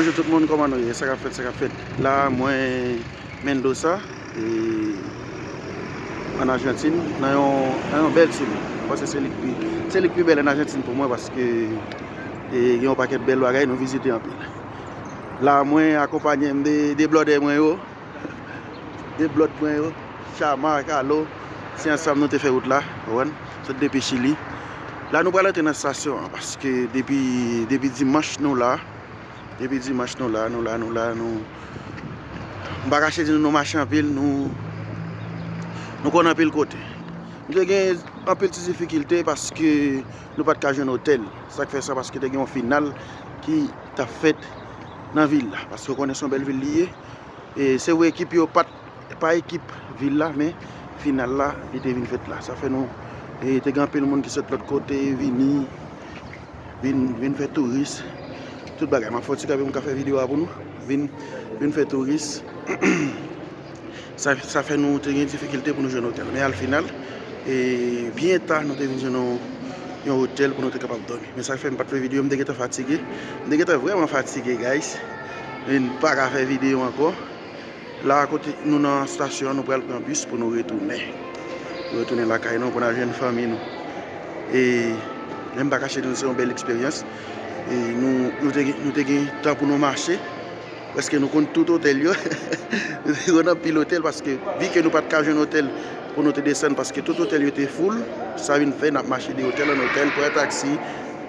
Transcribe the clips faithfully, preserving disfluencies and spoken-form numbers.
Bonjou tout moun, kòman nou ye? Sa k ap fèt, sa k ap fèt? La, mwen Mendoza, e, ann Ajantin, nan yon, nan yon bèl ti vil. Mwen panse se li k pi, se li k pi bèl ann Ajantin pou mwen, paske, e, gen yon pakèt bèl bagay nou vizite anpil. La, mwen akonpanye m de, de blòdè mwen yo. De blòd mwen yo, Chama, Kalo, se ansanm nou te fè wout la, ou konprann? Sot depi Chili. La, nou pral antre nan estasyon an, paske depi, depi dimanch nou la, depi dimanch nou la, nou la, nou la, nou, m pa kache di nou, nou mache anpil, nou, nou konn anpil kote. Nou te gen anpil ti difikilte paske nou pa t ka jwenn otèl. Sa k fè sa, paske te gen yon final ki t ap fèt nan vil la, paske w konnen se yon bèl vil li ye. E se vre, ekip yo pa t, pa ekip vil la, men final la, li te vin fèt la. Sa fè nou, e, te gen anpil moun ki sot lòt kote, vini, vin, vin fè touris, tout bagay. M ap fè yon ti kanpe pou m ka fè videyo a pou nou. Vin, vin fè touris. Sa, sa fè nou te gen difikilte pou nou jwenn otèl. Men al final, e, byen ta, nou te vin jwenn yon, yon otèl pou nou te kapab dòmi. Men sa fè m pa t fè videyo, m te gentan fatige. M te gentan vrèman fatige, guys. E m pa ka fè videyo ankò. La, kote nou nan estasyon an, nou pral pran bis pou nou retounen. Nou retounen lakay nou, pou n al jwenn fanmi nou. E, men m pa kache di nou, se yon bèl eksperyans. E nou, nou te, gen- nou te gen tan pou nou mache. Paske nou konn tout otèl yo. Nou te konn anpil otèl, paske vi ke nou pa t ka jwenn otèl pou nou te desann, paske tout otèl yo te full, sa vin fè n ap mache de otèl an otèl, pran taksi,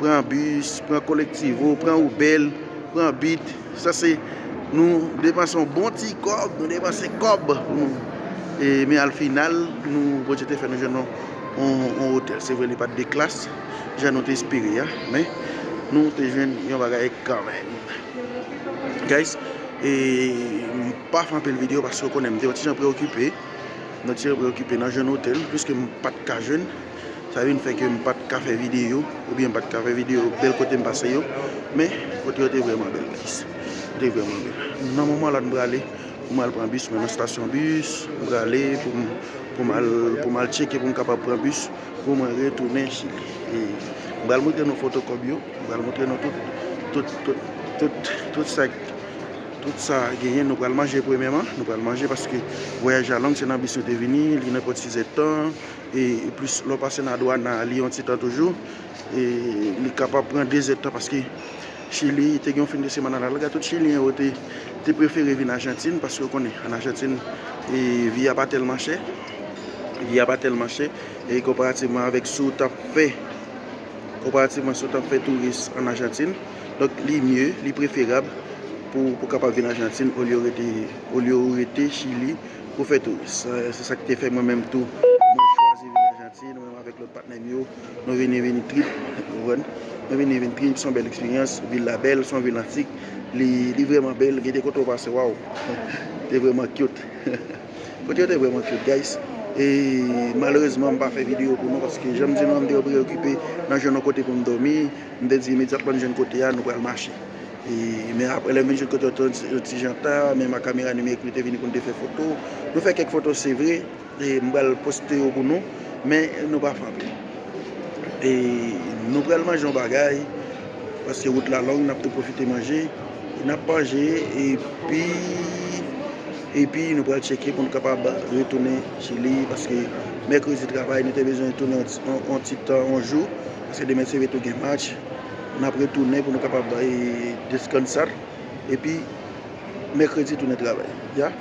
pran bis, pran kolektivo, pran Uber, pran Bit. Sa se, nou depanse yon bon ti kòb, nou depanse kòb pou nou. E, men al final, nou, Bondye te fè nou jwenn yon, yon, yon otèl. Se vre, li pa t de klas, jan nou te espere a, men nou te jwenn yon bagay kanmenm. Guys, e, m pa fè anpil videyo paske w konnen m te yon ti jan preokipe. M te yon ti jan preokipe nan jwenn otèl, piske m pa t ka jwenn. Sa vin fè ke m pa t ka fè videyo, oubyen m pa t ka fè videyo bèl kote m pase yo. Men, kote yo te vrèman bèl, guys. Yo te vrèman bèl. Nan moman la, m prale pou m al pran bis, mwen nan estasyon bis, m prale pou m, pou m al, pou m al tcheke, pou m kapab pran bis, pou mwen retounen Chili. E m pral montre nou foto kòb yo, m pral montre nou tout, tout, tout, tout, tout sa, tout sa genyen. Nou pral manje premyèman, nou pral manje paske vwayaj la long, se nan bis nou te vini, li nan pòt sizèdtan, e plis lè w pase nan adwana, li yon ti tan toujou, e li kapab pran dezèdtan paske Chili, te gen yon fen de semèn an Alga, tout Chilyen yo te, te prefere vin Ajantin, paske w konnen, ann Ajantin, e, vi a pa tèlman chè, vi a pa tèlman chè, e konparativman avèk si w t ap fè, konparativman si w t ap fè touris ann Ajantin, donk, li mye, li preferab pou, pou kapab vin Ajantin olye w rete, olye w rete Chili pou fè touris. Sa, se sa k te fè mwen menm tou, mwen chwazi vin Ajantin, mwen menm avèk lòt patnè m yo, nou vini, vini trip, ou konprann? Nou vini, vini trip, se yon bèl eksperyans, vil la bèl, se yon vil antik, li, li vrèman bèl, gen de kote w pase, waw, te vrèman cute. Kote yo te vrèman cute, guys. E malerezman, m pa fè videyo pou nou, paske jan m di nou, m te preokipe nan jwenn yon kote pou m dòmi, m te di imedyatman n jwenn kote a, nou pral mache. E, men apre, lè m vin jwenn kote yo, te yon ti, yon ti jan ta, men ma kamera nimerik li te vini pou n te fè foto. Nou fè kèk foto, se vre, e m pral poste yo pou nou, men nou pa fè anpil. E nou pral manje yon bagay, paske wout la long, n ap tou pwofite manje. E n ap manje, epi, epi nou pral tcheke pou n kapab retounen Chili, paske mèkredi travay, nou te bezwen retounen yon ti, yon, yon ti tan, yon jou, paske demen se retou gen match. N ap retounen pou nou kapab, e, deskansa, epi mèkredi tounen travay. Ya.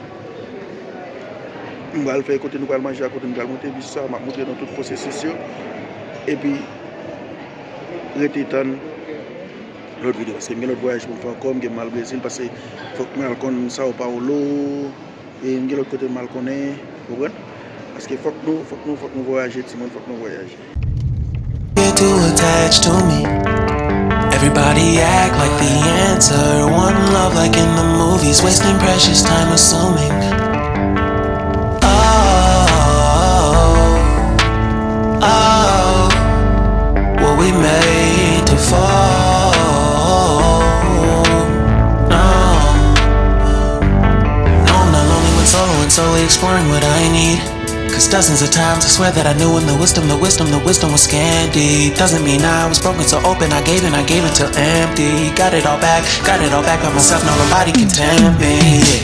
M pral fè kote nou pral manje a, kote nou pral monte bis sa, m ap montre nou tout pwosesis yo. Epi, rete tann lòt videyo, paske m gen lòt vwayaj pou m fè ankò, m gen m al Brezil, paske fòk mwen al konn Sao Paulo, e m gen lòt kote m al konnen, ou konprann? Paske fòk nou, fòk nou, fòk nou vwayaje, timoun, fòk nou vwayaje. Get too attached to me. Everybody act like the answer. One love like in the movies. Wasting precious time assuming. Oh, oh, were we made to fall? No. No, I'm not lonely when solo and solely exploring what I need. Cause dozens of times I swear that I knew in the wisdom, the wisdom, the wisdom was scanty. Doesn't mean I was broken, so open, I gave and I gave until empty. Got it all back, got it all back by myself, now nobody can tempt me. Yeah.